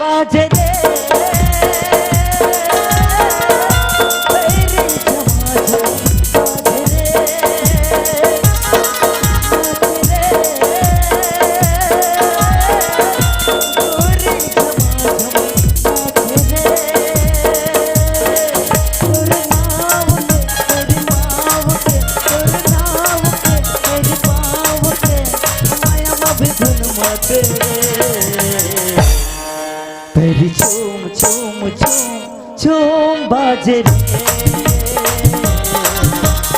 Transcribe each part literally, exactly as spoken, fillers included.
बाजे रे, तेरी झमाझम बाजे रे, नाचे रे, गोरी झमाझम नाचे रे। तोर नाव के, तोर नाव के, तोर नाव के, तोर पाँव के, माया मा भी धुन माते रे। पैरी चूम चूम चूम चूम बाजे रे।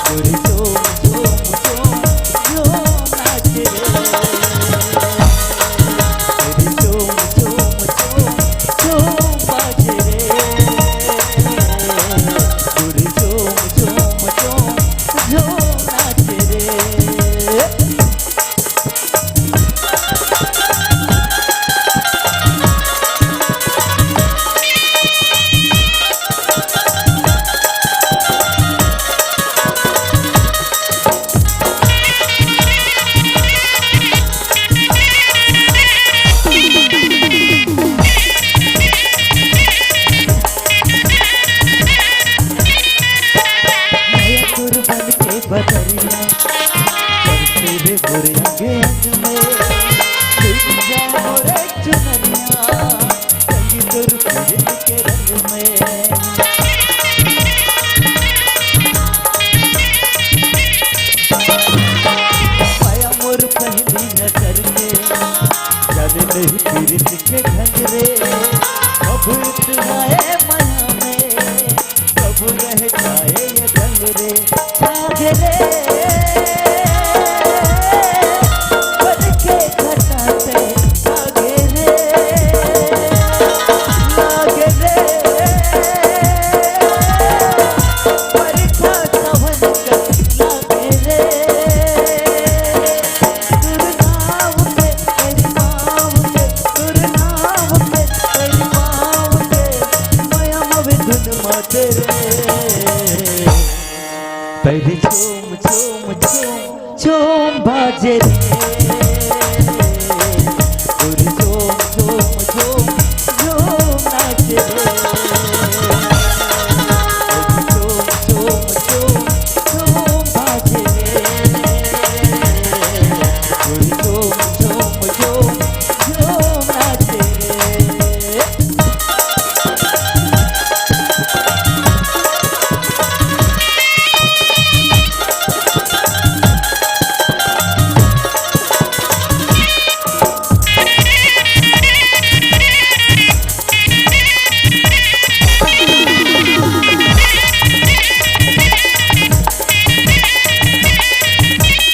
गोरी चूम चूम चूम चूम नाचे रे। पैरी चूम चूम चूम चूम बाजे रे। गोरी चूम चूम चूम चूम नाचे रे। माया तोर बन के बदरिया, बरसे रे मोरे अंग अंग में, भीग जा मोरे चुनरिया, रंगी तोर पीरत के रंग में। माया मोर पहली नजर के, जाने नहीं पीरत के ढंग रे, कब इतना है माया में, कब रह जाए ये रंग रे, भाग रे, बन के घटा से भाग रे, भाग रे, बरखा सावन का लाग रे। तोर नाव के, तोर पाँव के, तोर नाव के, तोर पाँव के, माया मा भी धुन माते रे। पैरी चूम चूम चूम चूम बाजे रे। गोरी चूम चूम चूम चूम नाचे रे। गोरी चूम चूम चूम चूम बाजे रे। गोरी चूम चूम चूम चूम नाचे रे।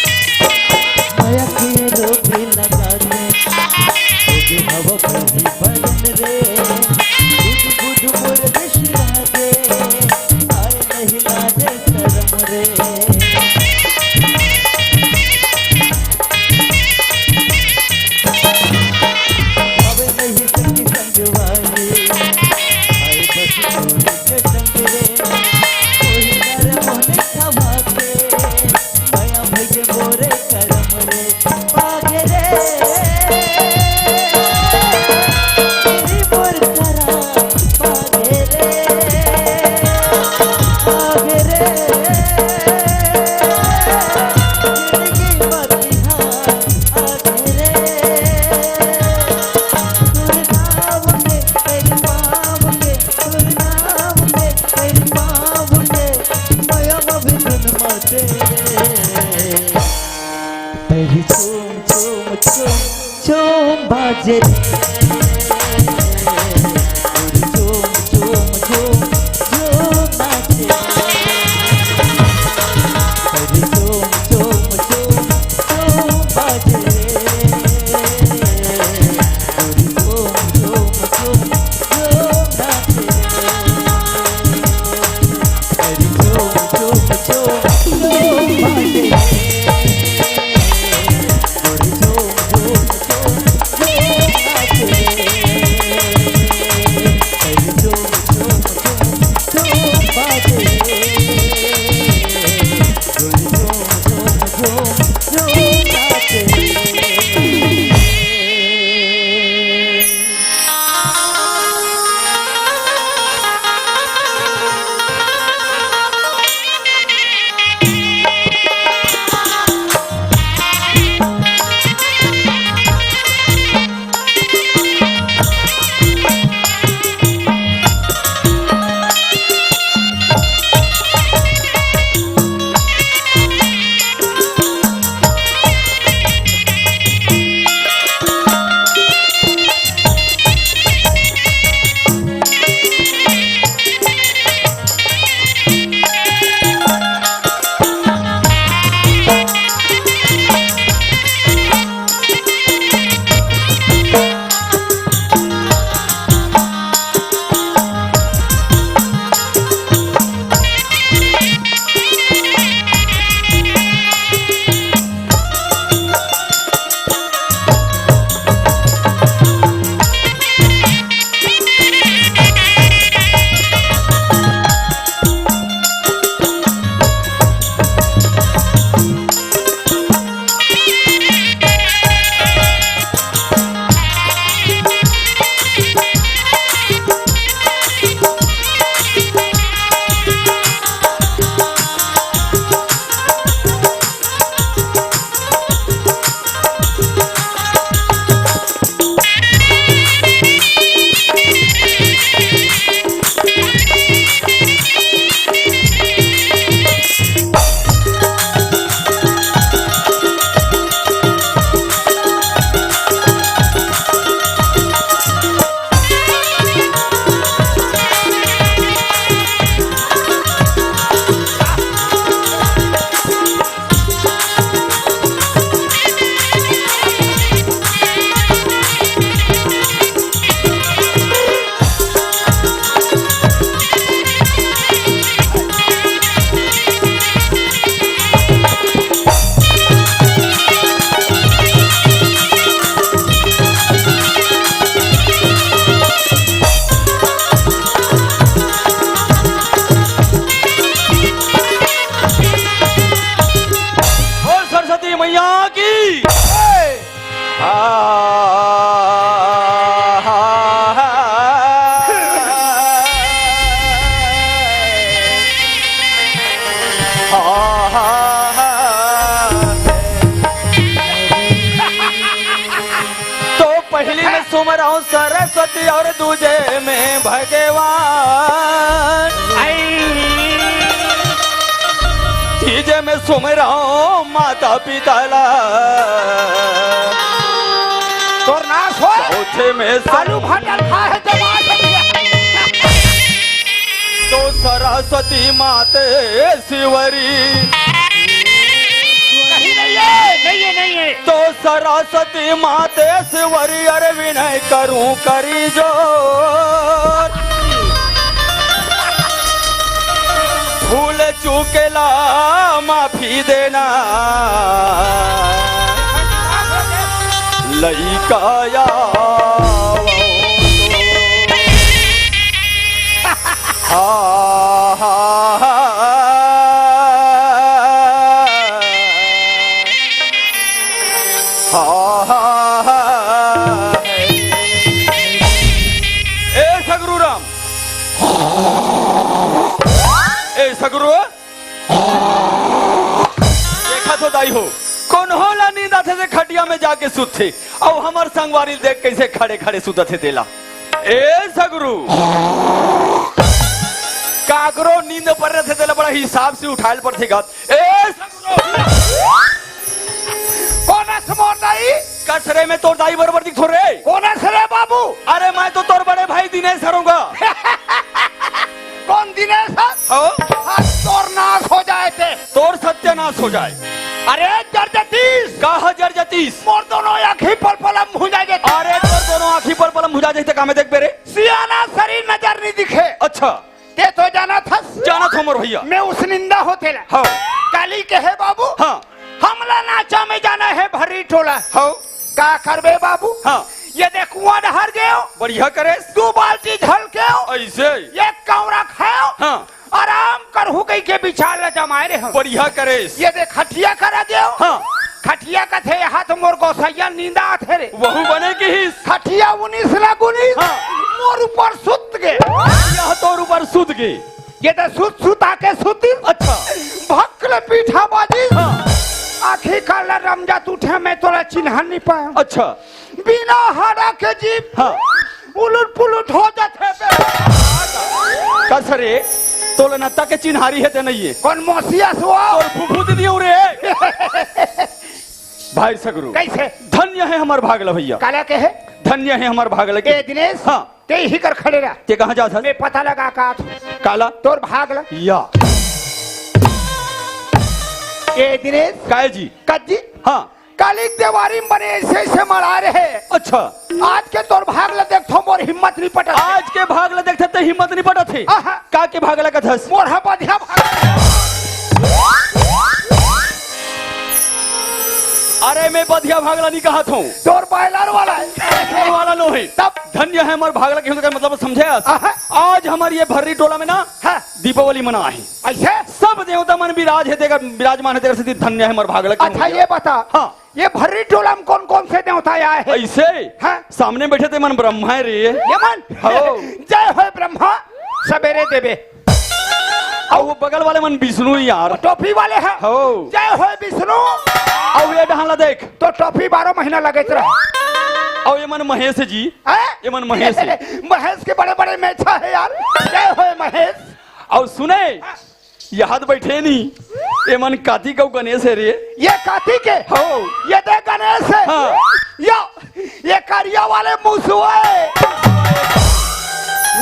माया के रोग लगा दे, ओके हवा कहीं बदन रे, बुझ बुझ मोर बिसरा दे, आए नहीं लाजे शरम रे। अबे नहीं संग संग वाली, आए बस तोरी के संग रे, कोई डर मोहन खवा के, माया भई के मोरे करम रे, पागे रे, तेरी मोर करा, पागे रे, पागे रे, जिंदगी बतिहा, आगे रे, तोर नाम के, तेरे पाँव के, तोर नाम के, तेरे पाँव के, माया मा भी धुन माते रे। पैरी चूम चूम चूम चूम बाजे रे। गोरी चूम चूम चूम चूम नाचे रे। पैरी चूम चूम चूम चूम बाजे रे। गोरी चूम चूम चूम चूम नाचे रे। सुमरहूं सरस्वती अउ दूजे में भगवान। आई। तीजे में सुमरहूं माता पिता ला। तोर नाश हो। चौथे में आलू भटल खा हे जमात। तो सरस्वती माते सिवरी। नहीं, नहीं है, नहीं है, नहीं है। तो सरस्वती माते सिवरी अर विनय करूं करी जोर। भूल चूकेला माफी देना। लइका या हा, हा, हा। हा, हा, हा। ए सगरू राम, ए सगरू, देखा तो दाई हो, कोनो ला नींद आथे ते खटिया में जाके सुतथे, अउ हमर संगवारी देख कइसे खड़े खड़े सुतथे तेला। ए सगरू, काकरो नींद पर रथे तेला बड़ा हिसाब से उठायल पड़थे गा। ए सगरू, कोन अस मोर दाई? कसरे में तोर दाई बरोबर दिखथों रे। कोन अस रे बाबू? अरे मैं तो तोर बड़े भाई दिनेश हरंव गा। कोन दिनेश हस? हो? आज तोर नाश हो जाय ते। तोर सत्यानाश हो जाय। अरे जरजतीस। का ह जरजतीस? मोर दोनों आँखी पलपलम भुंजा जाय ते। अरे तोर दोनों आँखी पलपलम भुंजा जाय ते का में देखबे रे? सियाना सरीर नजर नइ दिखे। अच्छा। ते तो जानत हस। जानत हंव मोर भइया। मैं उस निंदा हों तेला। हव। काली कहे बाबू। हाँ। हमला नाचा में जाना हे भर्री टोला। हव। का करबे बाबू? हाँ। ये दे कुआं डहर गेंव। बढ़िया करेस। दू बाल्टी झलकेंव। अइसे? एक कौंरा खाएंव। हाँ। आराम करहूं कहिके बिचार ला जमाय रेहेंव। बढ़िया करेस। ये दे खटिया करा गेंव। हाँ। खटिया कथे, "एहा तो मोर गोसइया नींदत हे रे।" वहू बने किहिस। खटिया उनिस ना गुनिस, हाँ। मोर ऊपर सुत गे। यह तोर ऊपर सुत गे। ये दे सुत सुता के सुतिस। अच्छा। भक्क ले पीठा बाजिस। हाँ। आँखी काला रमजात उठेंव, मैं तोला चिन्हा नइ पाएंव। अच्छा। बिना हाड़ा के जीभ हाँ। उलुट पुलुट हो जाथे बे। कस रे, तोला नत्ता के चिन्हारी हे ते नइ हे? कोन मौसी अस वो? तोर फुफू दीदी हो रे। भाई सगरू। कइसे? धन्य हे हमर भाग ला भइया। काला कहे? धन्य हे हमर भाग ला। ए दिनेश, हाँ। ते इही कर खड़े रह। ते कहाँ जात हस? मैं पता लगा का आत हंव। काला? तोर भाग ला। या। ए दिनेश। काय जी? कस जी? हाँ। काली के देवारी म बने अइसे अइसे मड़ाय रहे। अच्छा। आज के तोर भाग ला देखथंव, मोर हिम्मत नइ पटत हे। आज के भाग ला देखथस ते हिम्मत नइ पटत हे। आहा। का के भाग ला कथस? मोर ह बधिया भाग। अरे मैं बधिया भाग ला नइ कहत हंव। तोर बॉयलर वाला हे। बॉयलर वाला नोहे। तब? धन्य हे हमर भाग ला, कहे के मतलब समझे हस? आहा। आज हमर ये भर्री टोला में ना हाँ। दीपावली मनाय हे। अइसे? सब देवता मन विराज हे, तेकर, विराजमान हे, तेकर सेती धन्य हे हमर भाग ला। अच्छा, ये बता। हाँ। ये भर्री टोला में कोन कोन से देवता आय हे? अइसे? हाँ। सामने बइठे ते मन ब्रह्मा हे रे। ये मन? हव। जय होय ब्रह्मा, सबेरे देबे। अउ वो बगल वाले मन विष्णु यार। टोपी वाले हे? हव। जय होय विष्णु। अउ ये डहन ला देख। तो टोपी बारह महीना लगत रहे। अउ ये मन महेश जी। हैं? ये मन महेश हे। महेश के बड़े बड़े मेछा हे यार। जय होय महेश। अउ सुने, हाँ। ये हा बइठे नी, ये मन कार्तिक अउ गणेश हे रे। ये कार्तिक हे? हो। ये दे गणेश हे। हाँ। या, ये करिया वाले मुसवा हे।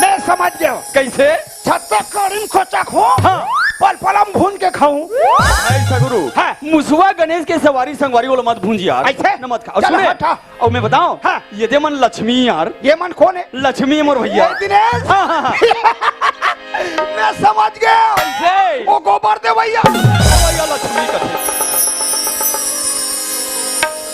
मैं समझ गेंव। कइसे? छत्ता कड़ी म कोचकहूं, हाँ। पलपलम भूंज के खाहूं। भाई सगरू, हाँ। मुसवा गणेश के सवारी संगवारी ओला मत भूंज यार। अइसे? न मत खा। चल सुने, हटा। अउ मैं बतावं, हाँ। ये दे मन लक्ष्मी यार। ये मन कोन हे? लक्ष्मी हे मोर भइया। ये दिनेश। हाँ, हाँ, हाँ। मैं समझ गेंव। कइसे? वो गोबर देवइया। देवइया लक्ष्मी कथे।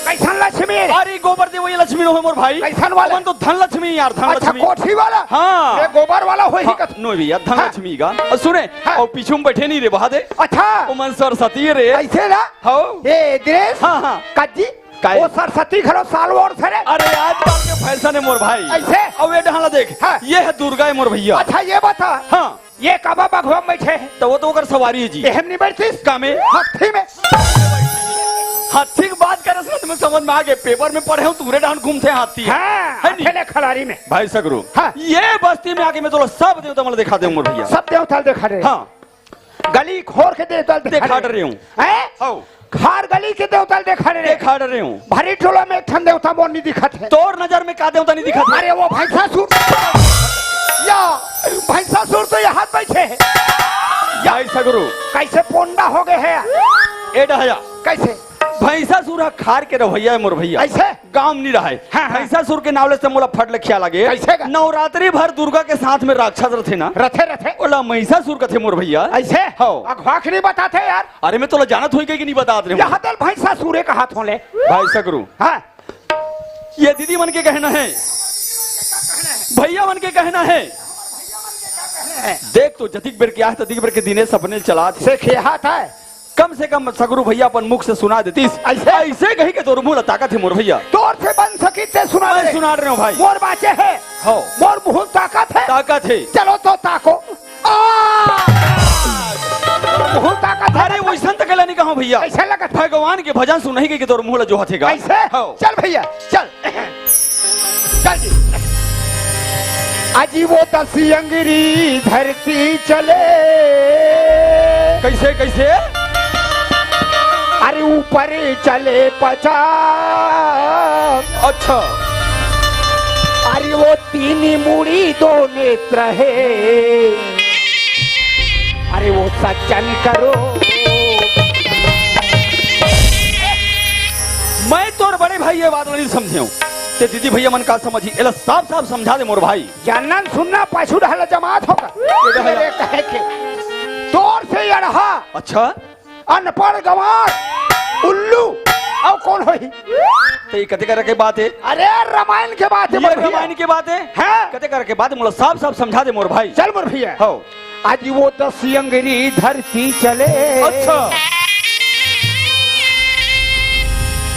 कइसन लक्ष्मी? अरे गोबर देवइया लक्ष्मी नोहे मोर भाई। कइसन वाला? ओमन तो धन लक्ष्मी यार, धन अच्छा, लक्ष्मी। कोठी वाला? हाँ। ये गोबर वाला होही हाँ, कथे। नोहे भइया, धन हाँ। लक्ष्मी गा। अउ सुने, हाँ। अउ पीछू म बइठे नी रे, बहा दे। अच्छा। ओमन सरस्वती रे। अइसे ना? हव। ए दिनेश। हाँ, हाँ। कस जी। काय? वो सरस्वती घलो साल ओढ़थे रे। अरे, आजकल के फैशन हे मोर भाई। अइसे? अउ ये डहन ला देख। हाँ। ये हे दुर्गा हे मोर भइया। अच्छा, ये बता। हाँ। ये कामा बघवा म बइठे हे? त वो तो ओकर सवारी हे जी। एहम नइ बइठतिस? का में? हाथी में। हाथी के बात करे से तुमन समझ में आ गे, paper में पढ़े हंव, तुंहरे डाहन घूमथे हाथी। हाँ, है नी? अकेले खलारी में। भाई सगरू, हाँ। ये बस्ती में आके मैं तोला सब देवता मन ला देखा देंव मोर भैया। सब देवता ला देखा रहे। हाँ। गली खोर के देवता ला देखा देखा रहे। रहे हंव। हैं? हौ। खार गली के देवता ला देखा रहे। देखा रहे हंव। भारी टोला में एक ठन देवता मोर नी दिखत हे। तोर नजर में का देवता नी दिखत हे? अरे वो भैंसासुर। या, भैंसासुर तो यहाँ बैठे हे। या। भाई सगरू। कैसे पोंडा हो गए हे? ए डहया। कैसे? भैंसासुर ह खार के रहवइया हे मोर भैया। ऐसे? गांव में नी रहय। हाँ, हाँ। भैंसासुर के नाव ले से मोला फट ले खियाल आगे। कैसे का? नवरात्रि भर दुर्गा के साथ में राक्षस रथे ना। रथे, रथे। ओला महिषासुर कथे मोर भैया। ऐसे? हौ। अघवा के नी बताथे यार। अरे मैं तोला जानत होही कहिके नी बतात रहेंव। यहाँ तल भैंसासुरे कहाथों ले। भाई सगरू। हाँ। ये दीदी मन के कहना हे, भैया मन के कहना हे। देख तो जतिक बेर के आय, ततिक बेर के दिनेश अपने चलाथे। से खेहा था। कम से कम सगरू भैया अपन मुख से सुना देतिस। ऐसे? ऐसे कहिके तोर मुंह ला ताकत हे मोर भैया। तोर से बन सकी ते सुना मैं दे। सुना रहेंव भाई। मोर बाचे हे। हौ। मोर मुंह ताकत हे। ताकत हे। चलो तो ताको। आ! मुंह ताकत हे। अरे वइसन त कहिला नी कहंव भैया। ऐसे लगत। भगवान के भजन सुनही कहिके तोर मुंह ला जोहत हे गा। ऐसे? हौ। चल भैया, चल। चल जी। अजी वो दस अंगरी धरती चले। कैसे, कैसे? अरे ऊपर चले पचास। अच्छा। अरे वो तीन मुड़ी दो नेत्र हे। अरे वो सज्जन करो। मैं तोर बड़े भाई ये बात ला नी समझेंव। ते दीदी भैया मन का समझही, एला साफ साफ समझा दे मोर भाई। जानन सुनना पाछू डहर ला जमात होगा। ये डहर ला। मेरे कहे के। तोर से अड़हा। अच्छा। अनपढ़ गंवार, उल्लू, अउ कोन होही? ते कते करा के बात हे? अरे, रामायण के बात हे, ये मोर भैया। रामायण के बात हे? हाँ। कते करा के बात हे? मोला साफ साफ समझा दे, मोर भाई। चल, मोर भैया। हौ। आज वो दस अंगरी धरती चले। अच्छा।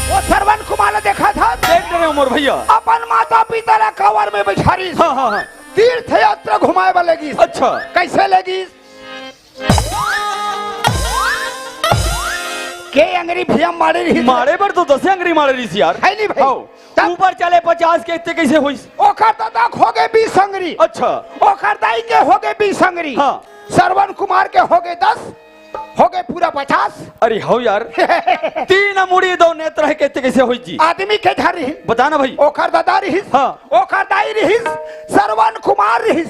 वो श्रवण कुमार ला देखा था? देख रहे हो, मोर भैया। अपन माता पिता ला कांवर में बैठारिस। हाँ, हाँ, हाँ। तीर्थ यात्रा घुमाए बर लेगिस। अच्छा। कैसे लेगिस? के अंगरी भैया माड़े रहिस? माड़े बर तो दसे अंगरी माड़े रहिस यार। है नी भाई? हौ। तब ऊपर चले पचास के, इतने कैसे होइस? ओकर ददा के होगे बीस अंगरी। अच्छा। ओकर दाई के होगे बीस अंगरी। हाँ। श्रवण कुमार के होगे दस, होगे पूरा पचास। अरे हौ यार। तीन मुड़ी दो नेत्र हे, कहते कैसे होइस जी? आदमी के झन रहिस। बता ना भाई। ओकर ददा रहिस। हाँ। ओकर दाई रहिस, श्रवण कुमार रहिस।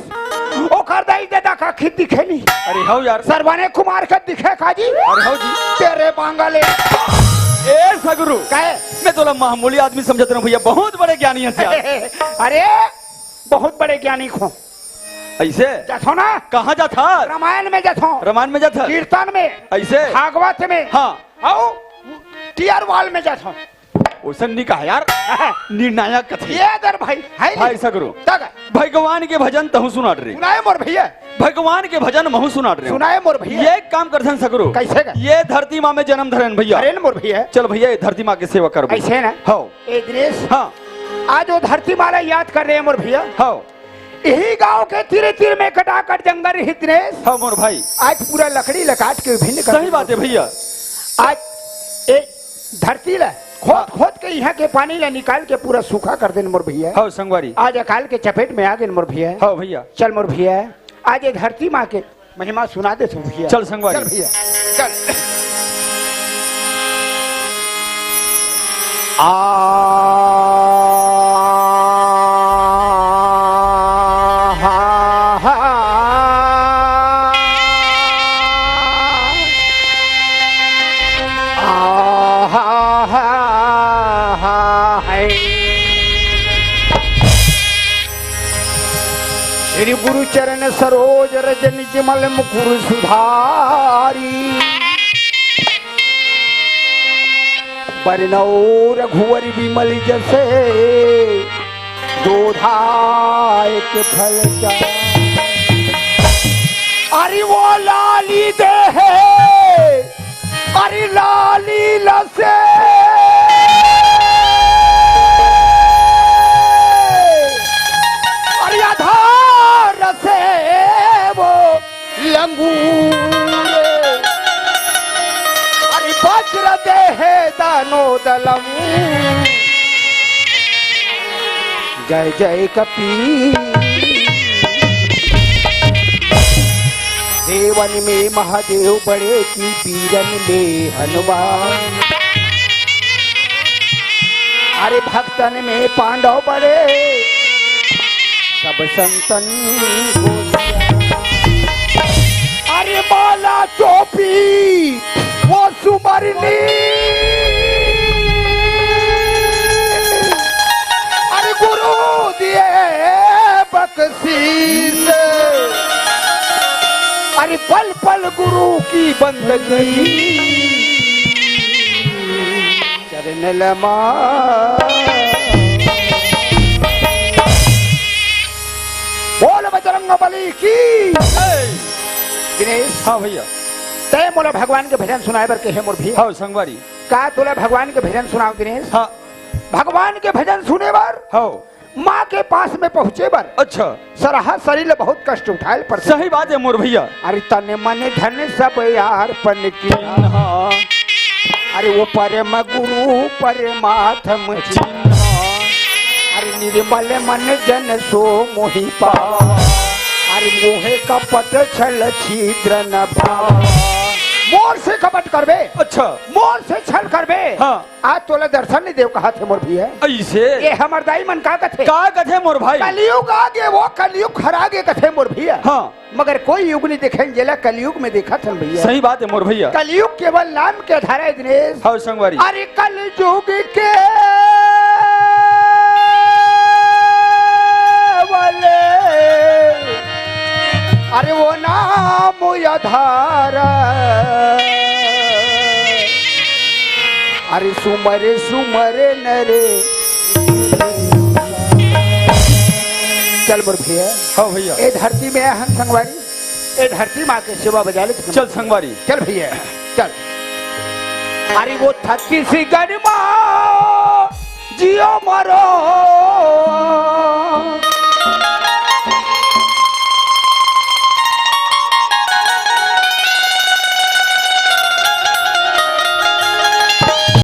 ओकर दाई ददा का खित दिखे नी। अरे हौ यार। श्रवणे कुमार के दिखे का जी? अरे हौ जी। तेरे बांगले। ए सगरू। काहे? मैं तोला मामूली आदमी समझत रहेंव भैया, बहुत बड़े ज्ञानी हे यार। अरे, बहुत बड़े ज्ञानी हो। ऐसे? जाथो ना? कहाँ जाथा? रामायण में जाथो। रामायण में जाथा? कीर्तन में। ऐसे? भागवत में। हाँ। अउ टीयर वाल में जाथो। वइसन नी कहा यार। निर्णायक कथे। ये दर भाई, है नी? भाई सगरू। तक। भगवान के भजन तहूँ सुनात रहे। सुनाए मोर भैया। भगवान के भजन महूँ सुनात रहे। सुनाए मोर भैया। ये काम करथन सगरू। कैसे का? ये धरती माँ में जन्म धरेन भैया। अरे न मोर भैया। चल भैया, ये धरती माँ के सेवा करबो। ऐसे ना? हौ। ए दिनेश। हाँ। आज वो धरती माँ ला याद कर रहे हैं मोर भैया। हौ। यही गांव के तीरे तीर में कटाकट जंगल रहिस दिनेश। हाँ मोर भाई। आज पूरा लकड़ी ला काट के विभिन्न कर सही बात हे भैया। आज ए धरती ला खोद हाँ। खोद के इहाँ के पानी ला निकाल के पूरा सूखा कर देन मोर भैया। हाँ संगवारी। आज अकाल के चपेट में आ गेन मोर भैया। हाँ भैया। चल मोर भैया, आज ये धरती माँ के महिमा सुना देथों भैया। चल संगवारी। चल भैया, चल। आ, हा, हा। आ, हा, हा, हा, है। श्री गुरु चरण सरोज रज निज मल मुकुर सुधारी। बरनउँ रघुवर बिमल जस दोधायक फल चारि। अरे वो लाली देहे अरे लाली लसे, अरे आधार से वो लंगूर। अरे वज्र देहे दा नोदलम। जय जय कपी। देवन में महादेव बड़े की वीरन में हनुमान। अरे भक्तन में पांडव बड़े सब संतन को। अरे माला टोपी वो सुमरनी। अरे गुरु दिए बख्शीश। अरे पल पल गुरु की बंदगी। चरण लमा। बोल बजरंग बली की। दिनेश। हाँ भैया। तय मोला भगवान के भजन सुनाए बर कहे मोर भी। हाँ संगवारी। का तोला भगवान के भजन सुनाओ दिनेश? हाँ। भगवान के भजन सुने बर, हाँ। माँ के पास में पहुँचे बर, अच्छा। सरहा शरीर ले बहुत कष्ट उठाए ल पड़थे। सही बात है मोर भैया। अरे तन मन धन सब अर्पण की। हाँ। अरे वो परम गुरु परमात्म चिन्हा। अरे निर्मल मन जन सो मोहि पावा। अरे मोहे कपट छल छिद्र न भावा। मोर से कपट करबे? अच्छा। मोर से छल करबे? हाँ। आज तोला दर्शन नहीं देव कहा थे मोर भैया। ऐसे? ये हमर दाई मन का कथे? का कथे मोर भाई? कलयुग आगे वो कलयुग खरागे कथे मोर भैया। हाँ। मगर कोई युग नहीं देखे जेला कलयुग में देखत हन भैया। सही बात है मोर भैया। कलयुग केवल नाम के आधार है दिनेश। हाँ संगवारी। अरे कलयुग के वाले, अरे वो नाम आधार। अरे सुमरे सुमरे नरे। चल मोर भैया। हाँ भैया। ए धरती में हन संगवारी। ए धरती माँ के सेवा बजा ले। चल संगवारी। चल भैया, चल। अरे वो छत्तीसगढ़ माँ जियो मरो।